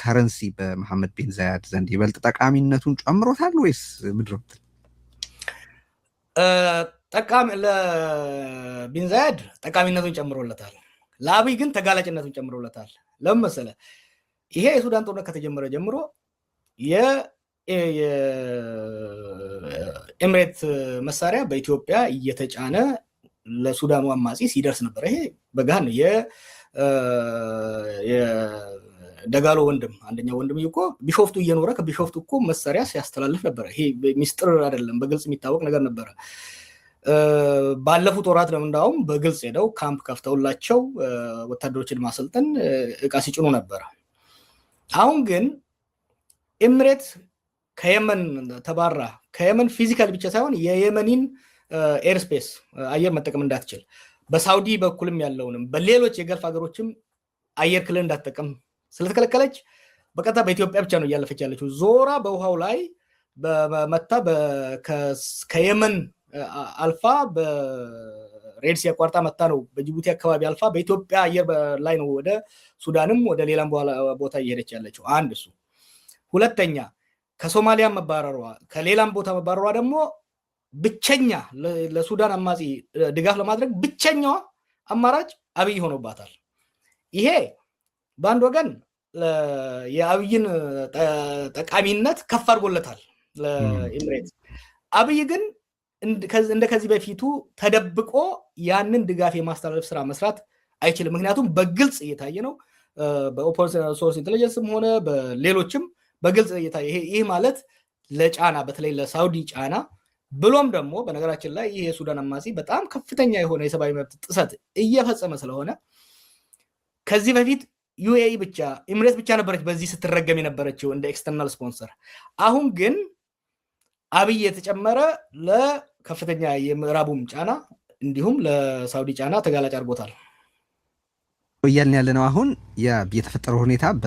Currency በመሐመድ ቢን ዛያድ ዘንድ ይበልጥ ጠቃሚነቱን ጨምሮታል ወይስ ምንድን ነው? ጠቃሚ ለቢን ዛያድ ጠቃሚነቱን ጨምሮለታል። ለአብይ ግን ተጋላጭነቱን ጨምሮለታል። ለምን መሰለህ? ይሄ የሱዳን ጦርነት ከተጀመረ ጀምሮ የኤምሬት መሳሪያ በኢትዮጵያ እየተጫነ ለሱዳኑ አማጺ ሲደርስ ነበር። ይሄ በገሃድ ነው። የደጋሎ ወንድም፣ አንደኛው ወንድም እኮ ቢሾፍቱ እየኖረ ከቢሾፍቱ እኮ መሳሪያ ሲያስተላልፍ ነበረ። ይሄ ሚስጥር አይደለም፣ በግልጽ የሚታወቅ ነገር ነበረ። ባለፉት ወራት ነው እንዳውም በግልጽ ሄደው ካምፕ ከፍተውላቸው ወታደሮችን ማሰልጠን፣ እቃ ሲጭኑ ነበረ። አሁን ግን ኤምሬት ከየመን ተባራ፣ ከየመን physically ብቻ ሳይሆን የየመኒን airspace አየር መጠቀም እንዳትችል፣ በሳውዲ በኩልም ያለውንም በሌሎች የገልፍ ሀገሮችም አየር ክልል እንዳትጠቀም ስለተከለከለች በቀጥታ በኢትዮጵያ ብቻ ነው እያለፈች ያለችው። ዞራ በውሃው ላይ መታ ከየመን አልፋ በ Red Sea አቋርጣ መታ ነው በጅቡቲ አካባቢ አልፋ በኢትዮጵያ አየር ላይ ነው ወደ ሱዳንም ወደ ሌላም ቦታ እየሄደች ያለችው። አንድ እሱ። ሁለተኛ ከሶማሊያ መባረሯ፣ ከሌላም ቦታ መባረሯ ደግሞ ብቸኛ ለሱዳን አማጺ ድጋፍ ለማድረግ ብቸኛዋ አማራጭ አብይ ሆኖባታል። ይሄ በአንድ ወገን የአብይን ጠቃሚነት ከፍ አድርጎለታል ለኤምሬት። አብይ ግን እንደ ከዚህ በፊቱ ተደብቆ ያንን ድጋፍ የማስተላለፍ ስራ መስራት አይችልም። ምክንያቱም በግልጽ እየታየ ነው። በ open source intelligence ም ሆነ በሌሎችም በግልጽ እየታየ፣ ይህ ማለት ለጫና፣ በተለይ ለሳውዲ ጫና፣ ብሎም ደግሞ በነገራችን ላይ ይህ የሱዳን አማጺ በጣም ከፍተኛ የሆነ የሰብአዊ መብት ጥሰት እየፈጸመ ስለሆነ፣ ከዚህ በፊት UAE ብቻ፣ ኤምሬት ብቻ ነበረች በዚህ ስትረገም የነበረችው እንደ external sponsor። አሁን ግን አብይ የተጨመረ ለከፍተኛ የምዕራቡም ጫና እንዲሁም ለሳውዲ ጫና ተጋላጭ አድርጎታል። እያልን ያለ ነው። አሁን የተፈጠረው ሁኔታ በ